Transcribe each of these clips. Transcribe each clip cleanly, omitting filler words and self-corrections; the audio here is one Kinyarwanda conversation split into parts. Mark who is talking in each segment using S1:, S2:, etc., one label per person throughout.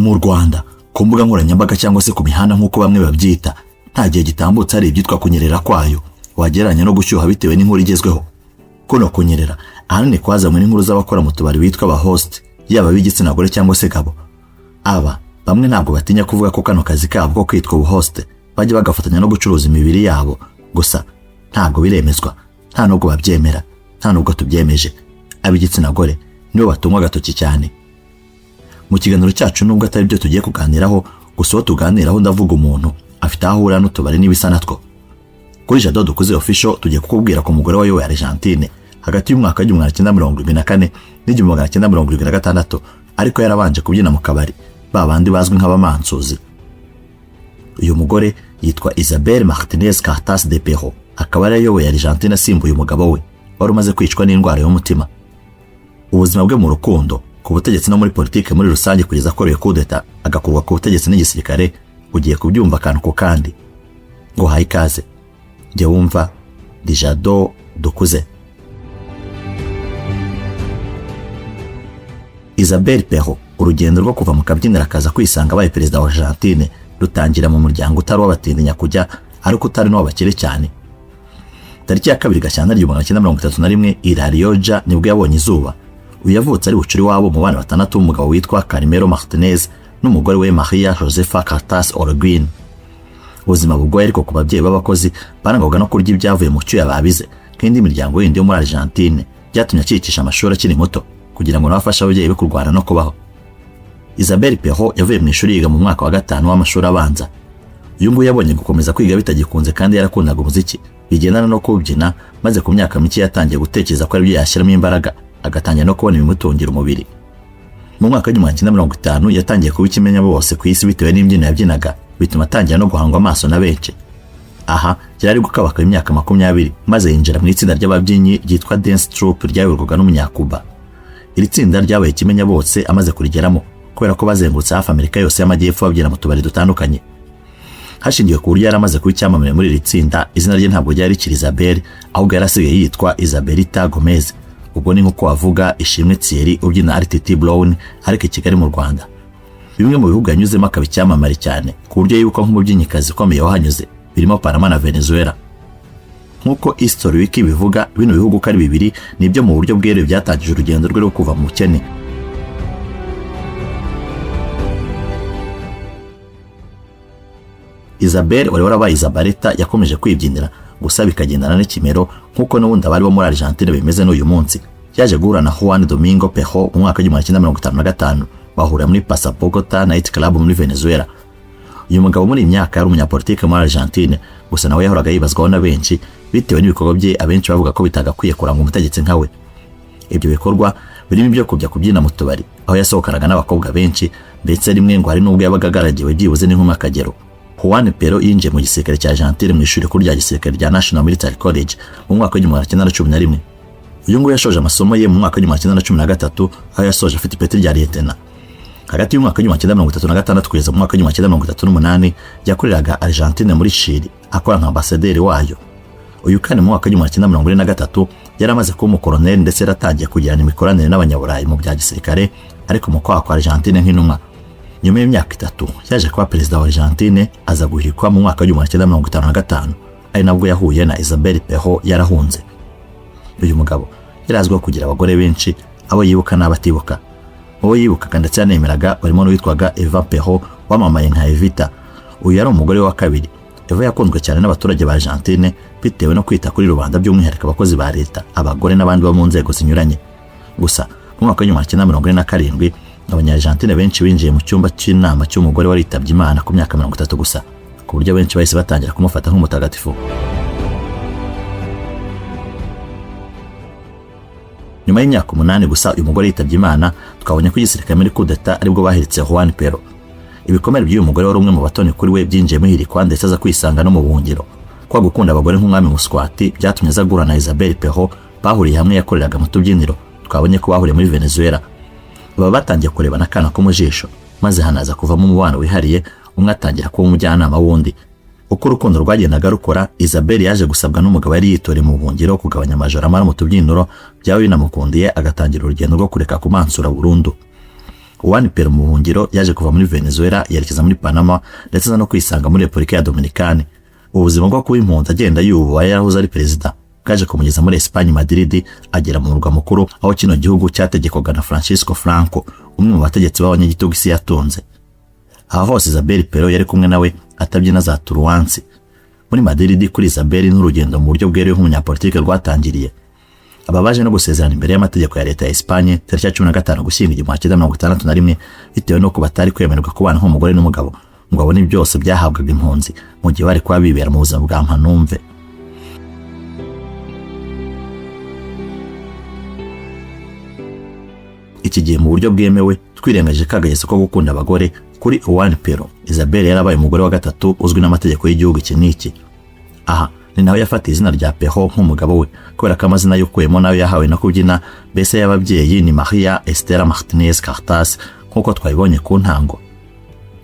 S1: Mu Rwanda, ku mbuga nkoranyambaga cyangwa se ku mihanda nk'uko bamwe babyita, nta gihe gitambutse hari ibyitwa kunyerera kwayo wagereranya no gushyuha bitewe n'inkuru igezweho. Kuno kunyerera ahanini kwazanywe n'inkuru z'abakora mu tubari bitwa aba host, yaba ab'igitsina gore cyangwa se gabo. Aba bamwe ntabwo batinya kuvuga ko kano kazi kabo ko kwitwa ubuhost bajya bagafatanya no gucuruza imibiri yabo. Gusa ntabwo biremezwa, nta nubwo babyemera, nta nubwo tubyemeje. Ab'igitsina gore nibo batungwa agatoki cyane mu kiganiro cyacu, nubwo atari byo tugiye kuganiraho. Gusa uwo tuganiraho, ndavuga umuntu afite aho ahurira n'utubari n'ibisa natwo. Kuri Jado Dukuze Official tugiye kukubwira ku mugore wayoboye Argentine hagati y'umwaka w'1974 n'1976, ariko yarabanje kubyina mu kabari, ba bandi bazwi nk'abamansuzi. Uyu mugore yitwa Isabel Martinez Cartas de Pero, akaba yarayoboye Argentine asimbuye umugabo we wari umaze kwicwa n'indwara y'umutima. Ubuzima bwe mu rukundo, ku butegetsi no muri politike muri rusange, kugeza akorewe kudeta agakurwa ku butegetsi n'igisirikare, ugiye kubyumva akantu ku kandi. Ngo haye ikaze, jya wumva Jado Dukuze. Isabel Pero, urugendo rwo kuva mu kabyiniro akaza kwisanga abaye perezida wa Argentine rutangira mu muryango utari uw'abatindi nyakujya ariko utari n'uw'abakire cyane. Tariki ya 2 Gashyantare 1931 i La Rioja nibwo yabonye izuba. Uyu yavutse ari bucuri wabo mu bana batandatu b'umugabo witwa Carmelo Martinez n'umugore we Maria Josefa Cartas Orguin. Ubuzima bugoye ariko ku babyeyi b'abakozi barangwaga no kurya ibyavuye mu cyuya babize nk'indi miryango yindi yo muri Argentine, byatumye acikisha amashuri akiri muto kugira ngo nawe afashe ababyeyi be kurwana no kubaho. Isabel Perot yavuye mu ishuri yiga mu mwaka wa 5 w'amashuri abanza. Uyu nguyu yabonye gukomeza kwiga bitagikunze kandi yarakundaga umuziki bigendana no kubyina, maze ku myaka mike yatangiye gutekereza ko aribyo yashyiramo imbaraga, agatangira no kubona ibimutungira umubiri. Mu mwaka w'1950 yatangiye kuba ikimenya bose ku isi bitewe n'imbyino yabyinaga, bituma atangira no guhangwa amaso na benshi. Aha yari ari gukabakaba imyaka 20, maze yinjira mu itsinda ry'ababyinnyi ryitwa Dance Troupe ryayoborwaga n'umunyakuba. Iri tsinda ryabaye ikimenya bose amaze kurigeramo, kubera ko bazengurutse hafi Amerika yose y'Amajyepfo babyina mu tubari dutandukanye. Hashingiwe ku buryo yari amaze kuba icyamamare muri iri tsinda, izina rye ntabwo ryari rikiri Isabel, ahubwo yari asigaye yitwa Isabelita Gomez. Ubwo ni nk'uko wavuga Ishimwe Thierry ubyina ari Titi Brown ariko i Kigali mu Rwanda. Bimwe mu bihugu yanyuzemo akaba icyamamare cyane ku buryo yibukwa nk'umubyinnyikazi ukomeye wahanyuze birimo Panama na Venezuela. Nk'uko History Wiki bivuga, bino bihugu uko ari bibiri nibyo mu buryo bweruye byatangije urugendo rwe rwo kuva mu bukene. Isabel wari warabaye Isabareta yakomeje kwibyinira gusa bikagendana n'ikimero, nk'uko n'ubundi abari bo muri Argentine bimeze n'uyu munsi. Yaje guhura na Juan Domingo Perón mu mwaka w'1955, bahurira muri Pasa Bogota Night Club muri Venezuela. Uyu mugabo muri iyi myaka yari umunyapolitike muri Argentine, gusa nawe yahoraga yibazwaho na benshi bitewe n'ibikorwa bye abenshi bavuga ko bitagakwiye kuranga umutegetsi nka we. Ibyo bikorwa birimo ibyo kujya kubyina mu tubari aho yasohokanaga n'abakobwa benshi, ndetse rimwe ngo hari n'ubwo yabaga agaragiwe byibuze n'inkumi akagero. Juan Perón yinjiye mu gisirikare cya Argentine mu ishuri rikuru rya gisirikare rya National Military College mu mwaka w'1911. Uyu nguyu yashoje amasomo ye mu mwaka w'1913, aho yasoje afite ipeti rya lieutenant. Hagati y'umwaka w'1936 kugeza mu mwaka w'1938 yakoreraga Argentine muri Chili akora nka ambasaderi wayo. Uyu kandi mu mwaka w'1943 yari amaze kuba umukoloneli, ndetse yaratangiye kugirana imikoranire n'abanyaburayi mu bya gisirikare, ariko mu kwaha kwa Argentine nk'intumwa. Nyuma y'imyaka 3 yaje kuba perezida wa Argentine, aza guhirikwa mu mwaka w'1955, ari nabwo yahuye na Isabel Perón yarahunze. Uyu mugabo yari azwiho kugira abagore benshi, abo yibuka n'abatibuka. Uwo yibukaga ndetse yanemeraga barimo n'uwitwaga Eva Perón wamamaye nka Evita. Uyu yari umugore wa kabiri. Eva yakunzwe cyane n'abaturage ba Argentine bitewe no kwita kuri rubanda, by'umwihariko abakozi ba leta, abagore n'abandi bo mu nzego zinyuranye. Gusa mu mwaka w'1947 Abanya-Argentine benshi binjiye mu cyumba cy'inama cy'umugore waritabye Imana ku myaka 30 gusa, ku buryo benshi bahise batangira kumufata nk'umutagatifu. Nyuma y'imyaka 8 gusa uyu mugore yitabye Imana, twabonye ko igisirikare muri kudeta aribwo bahiritse Juan Perón. Ibikomere by'uyu mugore wari umwe mu batoni kuri we byinjiyemo ihirikwa, ndetse aza kwisanga no mu buhungiro. Kwa gukunda abagore nk'umwami Muswati byatumye aza guhura na Isabel Perón bahuriye hamwe yakoreraga mu tubyiniro. Twabonye ko bahuriye muri Venezuela. Baba batangiye kurebana akana ko mu jisho, maze hanaza kuvamo umubano wihariye, umwe atangira kuba umujyanama w'undi. Uko urukundo rwagendaga rukora, Isabel yaje gusabwa n'umugabo yari yitoreye mu buhungiro kugabanya amajoro amara mu tubyiniro, byaba binamukundiye agatangira urugendo rwo kureka kumansura burundu. Juan Perón mu buhungiro yaje kuva muri Venezuela yerekeza muri Panama, ndetse aza no kwisanga muri Repubulika ya Dominicane. Ubuzima bwo kuba impunzi agenda yububa yarahoze ari perezida bwaje kumugeza muri Espagne, Madrid, agera mu murwa mukuru aho kino gihugu cyategekwaga na Francisco Franco, umwe mu bategetsi b'abanyagitugu isi yatunze. Aha hose Isabel Perón yari kumwe nawe atabyina za turuwansi. Muri Madrid kuri Isabel n'urugendo mu buryo bweruye nk'umunyapolitike rwatangiriye. Aba baje no gusezerana imbere y'amategeko ya leta ya Espagne tariki ya 15 Ugushyingo 1961, bitewe n'uko batari kwemererwa kubana nk'umugore n'umugabo ngo babone byose byahabwaga impunzi mu gihe bari kuba bibera mu buzima bwa mpanumve. Iki gihe mu buryo bwemewe, twirengagije kagayeso ko gukunda abagore kuri Juan Perón, Isabel yarabaye umugore wa gatatu uzwi n'amategeko y'igihugu iki n'iki. Aha ni nawe yafatiye izina rya Perón nk'umugabo we, kubera ko amazina yukuyemo nayo yahawe no kubyina mbese y'ababyeyi ni Maria Estela Martinez Cartas, nk'uko twabibonye ku ntango.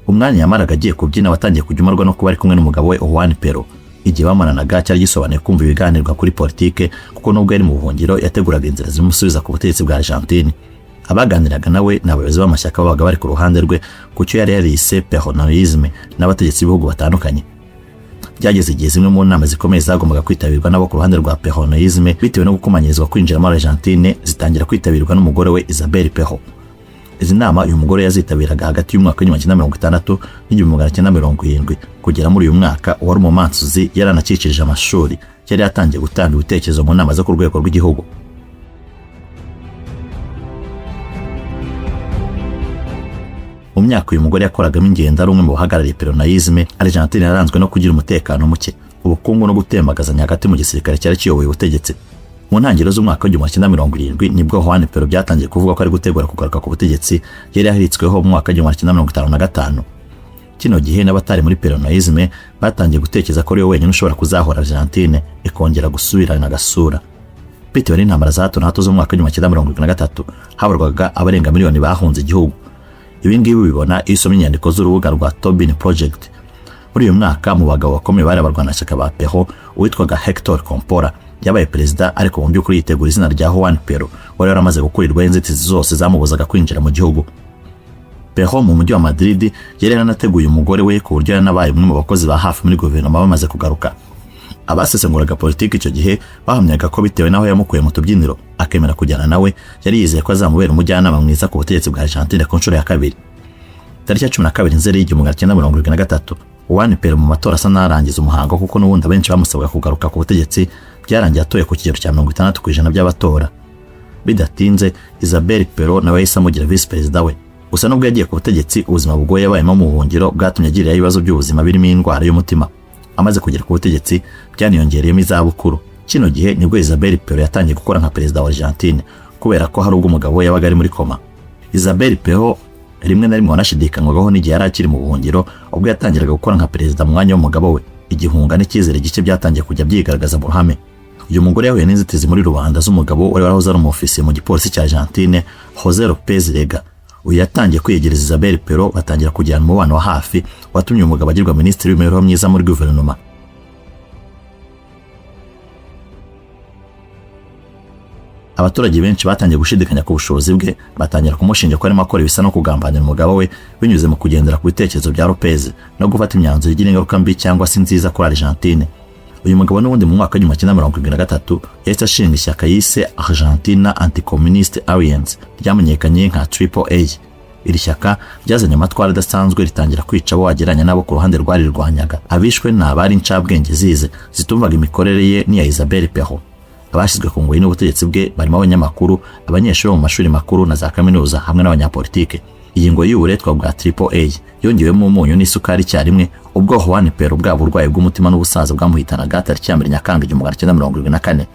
S1: Umwanya yamaraga agiye kubyina watangiye kujya umarwa no kuba ari kumwe n'umugabo we Juan Perón. Igihe bamaranaga cyari gisobanuye kumva ibiganirwa kuri politike, kuko nubwo yari mu buhungiro yateguraga inzira zimusubiza ku butegetsi bwa Argentine. Abaganiraga nawe ni abayobozi b'amashyaka babaga bari ku ruhande rwe ku cyo yari yarise peronisme n'abategetsi b'ibihugu batandukanye. Byageze igihe zimwe mu nama zikomeye zagombaga kwitabirwa nabo ku ruhande rwa peronisme, bitewe no gukomanyirizwa kwinjira muri Argentine, zitangira kwitabirwa n'umugore we Isabel Perón. Izi nama uyu mugore yazitabiraga hagati y'umwaka w'1960 n'1970 kugera muri uyu mwaka. Uwari umumansuzi yaranakikirije amashuri, yari yatangiye gutanga ibitekerezo mu nama zo ku rwego rw'igihugu. Mu myaka uyu mugore yakoragamo ingendo ari umwe mu bahagarariye peronisme, Argentine yaranzwe no kugira umutekano muke, ubukungu no gutembagazanya hagati mu gisirikare cyari kiyoboye ubutegetsi. Mu ntangiriro z'umwaka w'1970 nibwo Juan Perón byatangiye kuvuga ko ari gutegura kugaruka ku butegetsi yari yahiritsweho mu mwaka w'1955. Kino gihe n'abatari muri peronisme batangiye gutekereza ko ariwe wenyine ushobora kuzahora Argentine ikongera gusubirana agasura. Bitewe n'intambara za hato na hato z'umwaka w'1973, habarwaga abarenga miliyoni bahunze igihugu. Ibi ngibi ubibona iyo usomye inyandiko z'urubuga rwa Tobin Project. Muri uyu mwaka, mu bagabo bakomeye bari abarwanashyaka ba Perón, uwitwaga Hector Compora yabaye perezida, ariko mu by'ukuri yitegura izina rya Juan Perón wari waramaze gukurirwaho inzitizi zose zamubuzaga kwinjira mu gihugu. Perón mu mujyi wa Madrid yari yaranateguye umugore we ku buryo yaranabaye umwe mu bakozi ba hafi muri guverinoma bamaze kugaruka. Abasesenguraga politiki icyo gihe bahamyaga ko bitewe n'aho yamukuye mu tubyiniro akemera kujyana nawe, yari yizeye ko azamubera umujyanama mwiza ku butegetsi bwa Argentine ku nshuro ya kabiri. Tariki ya 12 Nzeri 1973, Juan Perón mu matora asa n'arangiza umuhango, kuko n'ubundi abenshi bamusabwa kugaruka ku butegetsi, byarangiye atoye ku kigero cya 60% by'abatora. Bidatinze Isabel Perón nawe yahise amugira visi perezida we. Gusa nubwo yagiye ku butegetsi, ubuzima bugoye yabayemo mu buhungiro bwatumye agiriraho ibibazo by'ubuzima birimo indwara y'umutima. Amaze kugera ku butegetsi byaniyongereyemo izabukuru. Kino gihe nibwo Isabel Perón yatangiye gukora nka perezida wa Argentine, kubera ko hari ubwo umugabo we yabaga ari muri koma. Isabel Perón rimwe na rimwe wanashidikanywaho n'igihe yari akiri mu buhungiro, ubwo yatangiraga gukora nka perezida mu mwanya w'umugabo we, igihunga n'icyizere gike byatangiye kujya byigaragaza mu ruhame. Uyu mugore yahuye n'inzitizi muri rubanda z'umugabo wari warahoze ari umufisiye mu gipolisi cya Argentine, Jose Lopez Rega. Uyu yatangiye kwiyegereza Isabel Perón, batangira kugirana umubano wa hafi watumye uyu mugabo agirwa minisitiri w'imibereho myiza muri guverinoma. Abaturage benshi batangiye gushidikanya ku bushobozi bwe, batangira kumushinja ko arimo akora ibisa no kugambanira umugabo we binyuze mu kugendera ku bitekerezo bya Lopez no gufata imyanzuro igira ingaruka mbi cyangwa se nziza kuri Argentine. Uyu mugabo n'ubundi mu mwaka w'1973 yahise ashinga ishyaka yise Argentina Anticommunist Alliance, ryamenyekanye nka Triple A. Iri shyaka ryazanye amatwara adasanzwe, ritangira kwica abo wagereranya nabo ku ruhande rwarirwanyaga. Abishwe ni abari incabwenge zize zitumvaga imikorere ye n'iya Isabel Perón. Abashyizwe ku ngoyi n'ubutegetsi bwe barimo abanyamakuru, abanyeshuri bo mu mashuri makuru na za kaminuza hamwe n'abanyapolitike. Iyi ngoyi y'uburetwa bwa Triple A yongewemo umunyu n'isukari icyarimwe ubwo Juan Perón bwa burwayi bw'umutima n'ubusaza bwamuhitanaga tariki ya 1 Nyakanga 1974.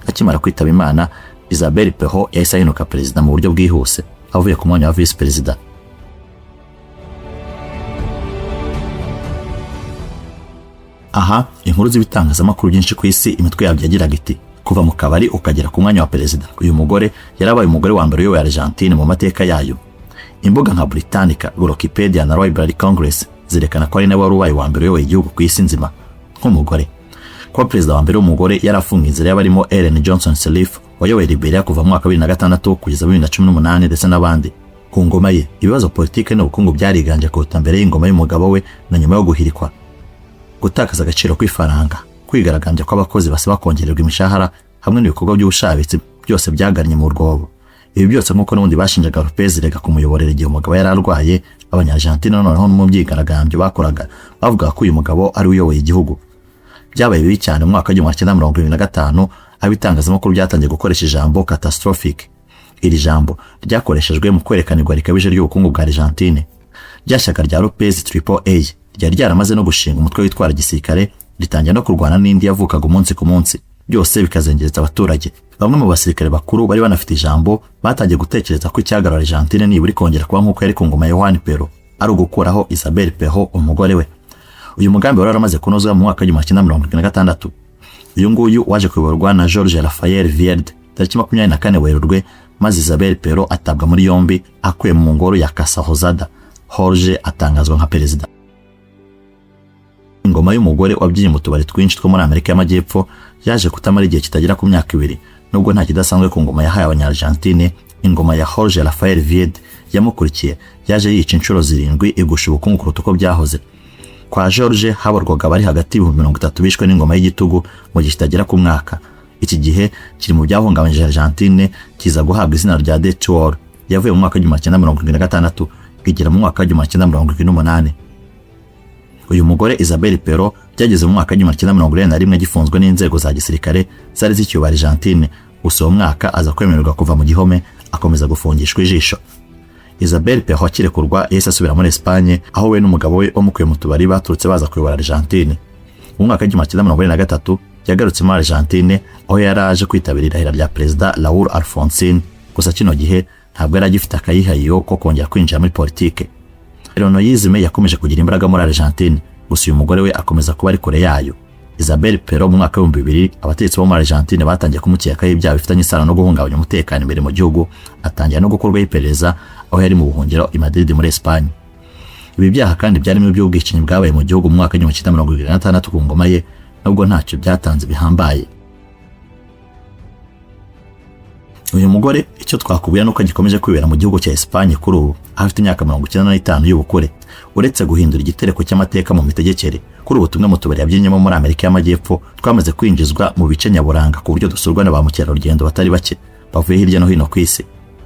S1: Akimara kwitaba Imana, Isabel Perón yahise ahinduka perezida mu buryo bwihuse avuye ku mwanya wa visi perezida. Aha inkuru z'ibitangazamakuru byinshi ku isi imitwe yabyo yagiraga iti: "Kuva mu kabari ukagera ku mwanya wa perezida, uyu mugore yarabaye umugore wa mbere uyoboye Argentine mu mateka yayo." Imbuga nka Britannica, Wikipedia na Library Congress zerekana ko ari nawe wari ubaye wa mbere uyoboye igihugu ku isi nzima nk'umugore. Kuba perezida wa mbere w'umugore yarafunga inzira y'abarimo Ellen Johnson Sirleaf wayoboye Liberia kuva mu mwaka wa 2006 kugeza 2018 ndetse n'abandi. Ku ngoma ye, ibibazo politike n'ubukungu byariganje kuruta mbere y'ingoma y'umugabo we na nyuma yo guhirikwa. Gutakaza agaciro kw'ifaranga, kwigaragambya kw'abakozi basaba kongererwa imishahara, hamwe n'ibikorwa by'ubushabitsi byose byagannye mu rwobo. Ibi byose, nk'uko n'ubundi bashinjaga Lopez rega kumuyoborera igihe umugabo yari arwaye, Abanyargentine noneho mu myigaragambyo bakoraga bavuga ko uyu mugabo ari we uyoboye igihugu. Byabaye bibi cyane mu mwaka wa 1975, aho ibitangazamakuru byatangiye gukoresha ijambo "catastrophic". Iri jambo ryakoreshejwe mu kwerekana igwa rikabije ry'ubukungu bwa Argentine. Rya shyaka rya Lopez, Triple A, ryari ryaramaze no gushinga umutwe witwara gisirikare, ritangira no kurwana n'indi yavukaga umunsi ku munsi, byose bikazengereza abaturage. Bamwe mu basirikare bakuru bari banafite ijambo batangiye gutekereza ko icyagarura Argentine nibura ikongera kuba nk'uko yari ku ngoma ya Juan Perón ari ugukuraho Isabel Perón, umugore we. Uyu mugambi wari waramaze kunozwa mu mwaka wa 1976. Uyu nguyu waje kuyoborwa na Jorge Rafael Videla tariki 24 Werurwe, maze Isabel Perón atabwa muri yombi akuye mu ngoro ya Casa Rosada. Jorge atangazwa nka perezida. Ingoma y'umugore wabyinnye mu tubari twinshi two muri Amerika y'Amajyepfo yaje kutamara igihe kitagera ku myaka 2. Nubwo nta kidasanzwe ku ngoma yahaye Abanyargentine, ingoma ya Jorge Rafael Videla yamukurikiye yaje yica inshuro zirindwi, igusha ubukungu kuruta uko byahoze. Kwa Jorge habarwaga abari hagati y'ibihumbi 30 bishwe n'ingoma y'igitugu mu gihe kitagera ku mwaka. Iki gihe kiri mu byahungabanyije Argentine, kiza guhabwa izina rya Death Toll. Yavuye mu mwaka wa 1976 igera mu mwaka wa 1978. Uyu mugore Isabel Perón byageze mu mwaka wa 1941 gifunzwe n'inzego za gisirikare zari zicyuba Argentine. Gusa uwo mwaka aza kwemererwa kuva mu gihome, akomeza gufungishwa ijisho. Isabel Perón akirekurwa yahise asubira muri Espagne, aho we n'umugabo we wamukuye mu tubari baturutse baza kuyobora Argentine. Mu mwaka wa 1943 yagarutse muri Argentine, aho yari aje kwitabira irahira rya Perezida Raúl Alfonsín. Gusa kino gihe ntabwo yari agifite akayihayiyo ko kongera kwinjira muri politike. Peronisme yakomeje kugira imbaraga muri Argentine, gusa uyu mugore we akomeza kuba ari kure yayo. Isabel Perón, mu mwaka wa 2000, abategetsi bo muri Argentine batangiye kumukekaho ibyaha bifitanye isano no guhungabanya umutekano imbere mu gihugu, atangira no gukorwaho iperereza aho yari mu buhungiro i Madrid muri Espagne. Ibi byaha kandi byarimo iby'ubwicanyi bwabaye mu gihugu mu mwaka wa 1976 ku ngoma ye, nubwo ntacyo byatanze bihambaye. Uyu mugore, icyo twakubwira nuko agikomeje kwibera mu gihugu cya Espagne kuri ubu, aho afite imyaka 95 y'ubukure. Uretse guhindura igitereko cy'amateka mu mitegekere, kuri ubu tumwe mu tubari yabyinnyemo muri Amerika y'Amajyepfo twamaze kwinjizwa mu bice nyaburanga, ku buryo dusurwa na ba mukerarugendo batari bake bavuye hirya no hino ku isi.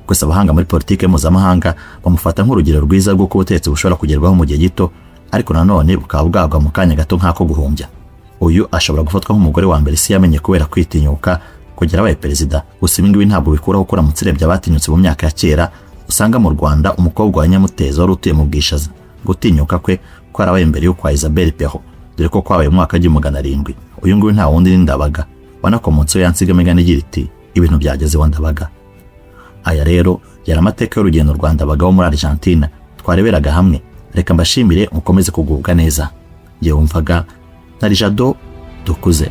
S1: Gusa abahanga muri politike mpuzamahanga bamufata nk'urugero rwiza rw'uko ubutegetsi bushobora kugerwaho mu gihe gito, ariko nanone bukaba bwagwa mu kanya gato nk'ako guhumbya. Uyu ashobora gufatwa nk'umugore wa mbere isi yamenye kubera kwitinyuka kugera abaye perezida. Gusa ibi ngibi ntabwo bikuraho ko uramutse urebye abatinyutse mu myaka ya kera, usanga mu Rwanda umukobwa wa Nyamuteza wari utuye mu Bwishaza, gutinyuka kwe kwarabaye mbere y'ukwa Isabel Perón, dore ko kwabaye mu mwaka wa 1700. Uyu nguyu nta wundi ni Ndabaga, wanakomotseho ya nsigamigani igira iti: "Ibintu byageze wa Ndabaga." Aya rero yari amateka y'urugendo rwa Ndabaga wo muri Argentina twareberaga hamwe. Reka mbashimire, mukomeze kugubwa neza. Ngiye wumvaga na Jado Dukuze.